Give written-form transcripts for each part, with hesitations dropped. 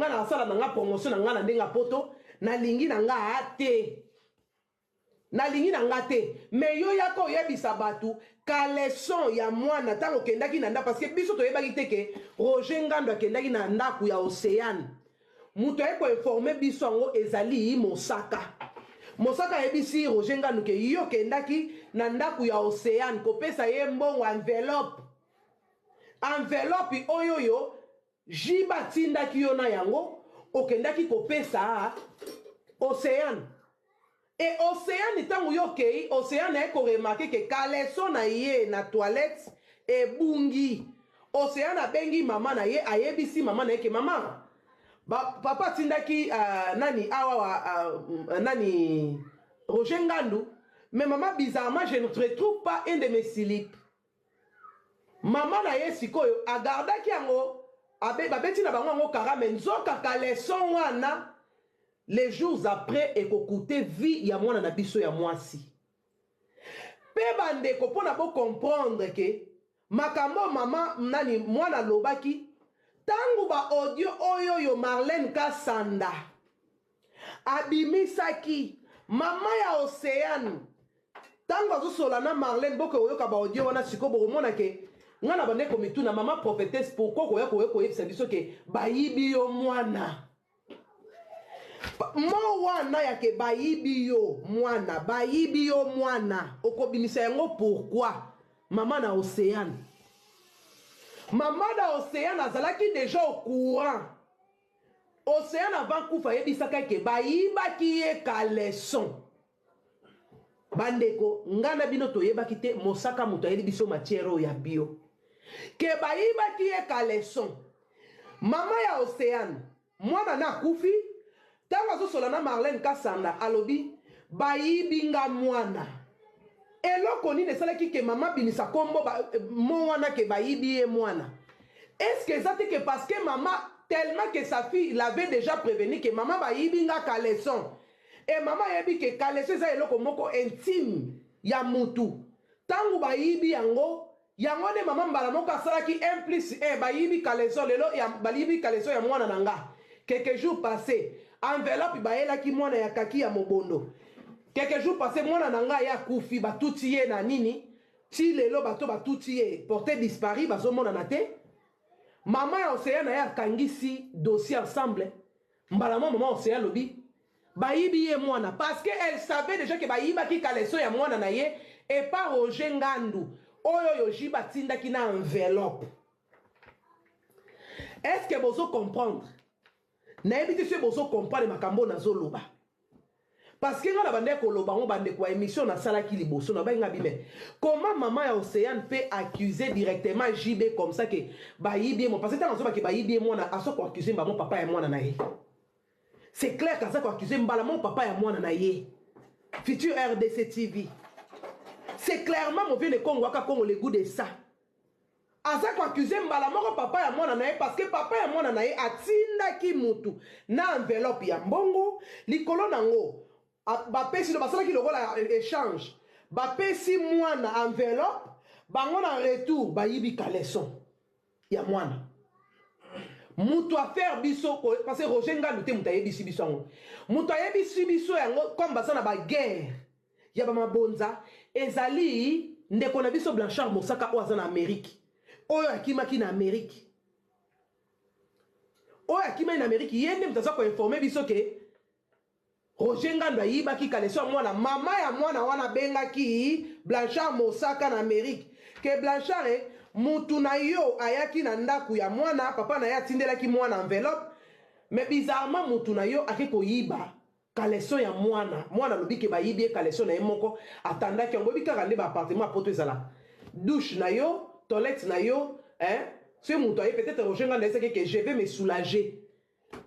Nga nasala na nga promotion na nga na ndenge ya poto, nalingi na nga te. Nalingi na nga te. Mais yo yaka oyebisa batu caleçon ya mwana tango okendaki na ndako, parce que biso toyebaki te ke Roger Ngando akendaki na ndako ya Oceane. Moto aye ko informer biso yango ezali Mosaka. Mosaka ayebisi Roger Ngando ke yo okendaki na ndako ya Oceane kopesa ye mbongo enveloppe. Enveloppe oyo yo JB atindaki yo na yango okendaki kopesa Oceane. Et Oceane tango yo okeyi, Oceane aye ko remarquer que caleçon na ye na toilette ebungi. Oceane abengi mama na ye, ayebisi mama na ye ke mama, ba, papa atindaki uh, nani awa uh, nani Roger Ngandu, mais mama bizarrement je ne retrouve pas un de mes slips. Mama na ye sikoyo agardaki yango, abe, babeti na bango yango kara, mais nzoka caleçon wana les jours après ekokute vie ya mwana na biso ya mwasi. Pe bandeko pona bo comprendre ke makambo mama nani mwana alobaki tango ba audio oyo yo Marlène Kasanda abimisaki mama ya Oceane tango azosola na Marlène, boke oyoka ba audio wana sikoyo bokomona ke nga na bande komituna mama prophétesse pourquoi koya koya koyebisa biso ke bayibi yo mwana mo wana ya ke bayibi yo mwana, bayibi yo mwana, okobimisa yango pourquoi mama na Oceane? Mama na Oceane azalaki déjà au courant. Oceane avant kufa ayebisaka ke bayibaki ye caleçon. Bandeko, nga na bino toyebaki te, Mosaka moto ayeli biso matière oyo ya bio ke bayibaki ye caleçon. Mama ya Oceane, mwana na akufi, ntango azosola na Marlène Kasanda alobi bayibi nga mwana. Eloko nini esalaki ke mama bimisa kombo ba, mo wana ke bayibi ye mwana? Est-ce que eza te ke parce que mama tellement que sa fille l'avait déjà prévenu ke mama bayibi nga caleçon, et mama ayebi ke caleçon eza eloko moko intime ya mutu, tango bayibi yango, yango nde mama mbala moko asalaki 1 plus 1, bayibi caleçon lelo ya, bayibi caleçon ya mwana na nga. Quelques jours passés, enveloppe bayelaki mwana ya kaki ya mobondo. Quelques jours passés, mwana na nga ye akufi, batuti ye na nini, ti lelo bato batuti ye porté disparu, bazomonana te. Mama ya Océane na ye akangisi dossier ensemble. Mbala moko mama Océane alobi bayibi ye mwana, parce que elle savait déjà que bayibaki caleçon ya mwana na ye epa Roger Ngandu oyo oyo JB atindaki na enveloppe. Est-ce que bozo comprendre? Nayebi te soki bozo comprendre makambo nazoloba. Parce que nga na bande koloba ngo bandeko ya émission nasalaki liboso na bangi nga bime. Comment maman ya Océane peut accuser directement JB comme ça que bayibi ye mwana? Parce que tango azoba ke bayibi ye mwana, azo ko accuser mbamo papa ya mwana na ye. C'est clair qu'aza ko accuser mbala mo papa ya mwana na ye. Futur RDC TV. C'est clairement mon vieux ne Congo aka Congo le goût de ça. Aza ko accuser mbala moko papa ya mwana na ye, parce que papa ya mwana na ye atindaki mutu na enveloppe ya mbongo likolo nango bapesi no basalaki lokola échange, bapesi mwana enveloppe bango na retour bayibi caleçon ya mwana. Mutu affaire biso, parce que Roger Ngandu te mutu ayebisi biso yango, mutu ayebisi biso yango comme baza na ba guerre ya ba mabonza, ezali ndeko na biso Blanchard Mosaka oyo aza na Amérique, oyo akimaki na Amérique, oyo akimaki na Amérique, ye nde mutu aza ko informer biso ke Roger Ngandu ayibaki caleçon ya mwana. Mama ya mwana wana abengaki Blanchard Mosaka na Amérique ke Blanchard mutu na yo ayaki na ndaku ya mwana, papa na ye atindelaki mwana enveloppe, mais bizarrement mutu na yo ake koyiba caleçon ya mwana. Mwana alobi ke bayibi ye caleçon na ye moko, atandaki yango. Boyebi kaka nde ba appartement ya poto ezala douche na yo, toilette na yo, hein? Soki mutu aye, peut-être Roger Ngandu ayebisaki ke je vais me soulager.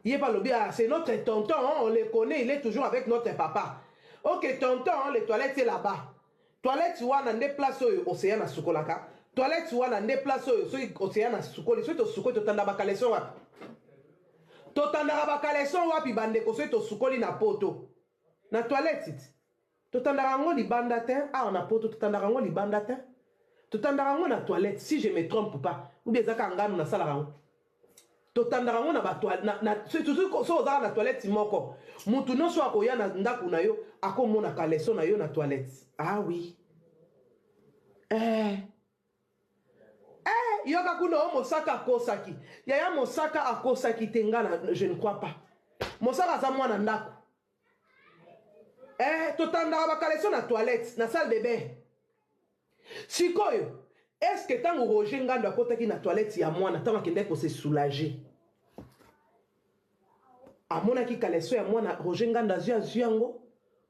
Ye pa lobi, ah, c'est notre tonton, on le connaît, il est toujours avec notre papa. Ok tonton, les toilettes c'est là-bas. Toilette wana nde place oyo Océane asukolaka. Toilette wana nde place oyo soki Océane asukoli, soki tosukoli totanda ba caleçon wapi? Totandaka ba caleçon wapi bandeko soki tosukoli na poto? Na toilette ti. Totandaka yango libanda te, awa na poto totandaka yango libanda te. Totandaka yango na toilette si je me trompe pas. Ou bien ezaka nganu nasalaka yango. Totandaka yango na ba na, na, surtout soki ozaka na toilette moko, mutu nyonso akoya na ndako na yo akomona caleçon na yo na toilette. Ah oui. Eh. Eh, yoka kuna o Mosaka akosaki. Yaya Mosaka akosaki te nga na je ne crois pas. Mosaka aza mwana ndako. Eh, totandaka ba caleçon na toilette, na salle de bain. Sikoyo, est-ce que tango Roger Ngando akotaki na toilette ya mwana, tango akendaki ko se soulager, amonaki caleçon ya mwana, Roger Ngando azwi azwi yango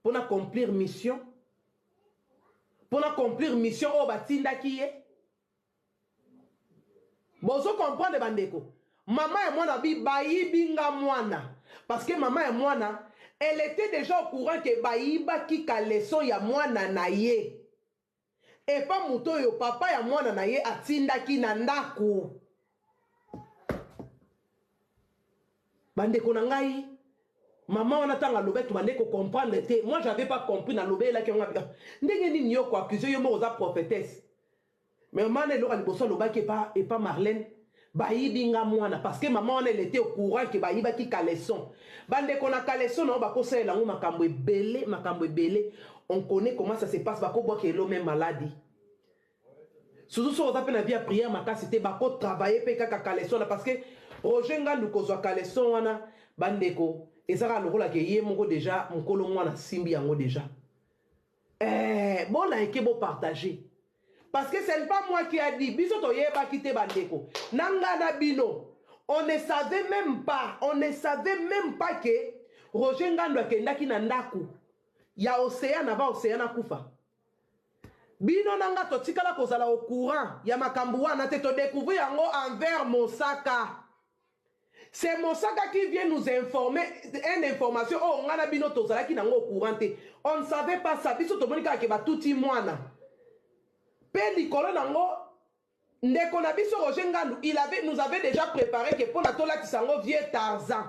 pona accomplir mission, pona accomplir mission oyo batindaki ye? Bozo comprendre bandeko? Mama ya mwana bi bayibi nga mwana parce que mama ya mwana elle était déjà au courant que bayibaki caleçon ya mwana na ye epa moto oyo papa ya mwana na ye atindaki na ndako. Bandeko na ngai, mama wana ntango alobaki tobandaki ko comprendre te. Moi j'avais pas compris, nalobelaki yango ndenge nini yo ko accuser yo moko oza prophétesse. Mais mama wana eloko ya liboso alobaki epa, epa Marlène, bayibi nga mwana parce que mama wana elle était au courant que bayibaki caleçon. Bandeko na caleçon na yo bakosalela yango makambo ebele, makambo ebele. On connaît comment ça se passe, bakobwaka elo même maladi. Surtout soki oza pe na vie ya prière makasi te, bako travailler pe kaka caleçon wana parce que Roger Ngandu kozwa caleçon wana bandeko eza kaka lokola ke ye moko dejà mokolo mwana asimbi yango dejà. Eh, bo like bo partager. Parce que ce n'est pas moi qui a dit. Biso toyebaki te bandeko. Na nga na bino. On ne savait même pas, on ne savait même pas que Roger Ngandu akendaki na ndaku ya Océane avant Océane akufa. Bino na nga totikala kozala au courant ya makambo wana te, to découvrir yango envers Mosaka. C'est Mosaka qui vient nous informer une information oyo nga na bino tozalaki nango au courant te. On ne savait pas ça. Biso tomoni kaka ke batuti mwana. Pe likolo nango ndeko na biso Roger Ngandu, il avait, nous avait déjà préparé que pona tolatisa yango vieux Tarzan.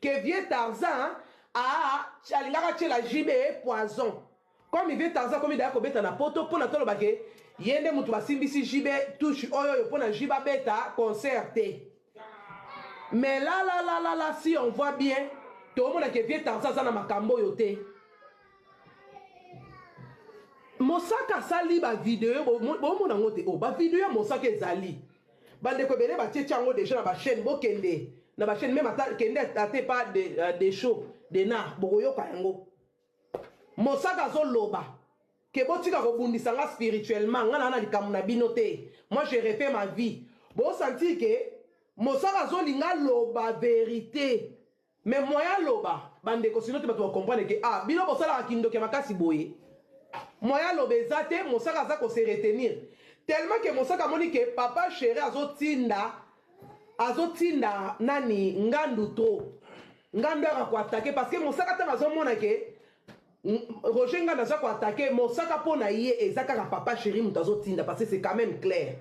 Que vieux Tarzan a alingaka tiela JB poison. Comme vieux Tarzan akomi daya kobeta na poto pona toloba ke ye nde mutu basimbisi JB touche oyo oyo pona JB abeta concert te. Mais là là là là là si on voit bien toomona ke vieux Tarzan aza na makambo oyo te. Mosaka asali ba video bomona yango te oh ba video ya Mosaka ezali bandeko ebele batie tia yango deja na ba chaîne bokende na ba chaîne meme ata kende ate pa de, de show de nar bokoyoka yango. Mosaka azo loba ke botika kobundisa nga spirituellement nga na na likambo na bino te moi je refais ma vie bo sentir ke Mosaka azolinga aloba verite mais moyen aloba bandeko sino te bato ba comprendre ke ah bino bosalaka kindoki ya makasi boye moyen aloba eza te Mosaka aza ko se retenir tellement ke Mosaka amoni ke papa chéri azotinda azotinda nani Ngandu trop Ngandu aka ko attaquer parce que Mosaka ntango azomona ke Roger Ngandu aza ko attaquer Mosaka mpo na ye eza kaka papa chéri moto azotinda parce que c'est quand même clair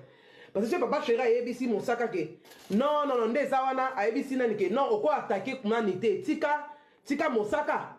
parce que papa chéri ayebisi Mosaka ke non non non nde eza wana ayebisi nani ke non oko attaquer nani te tika tika Mosaka.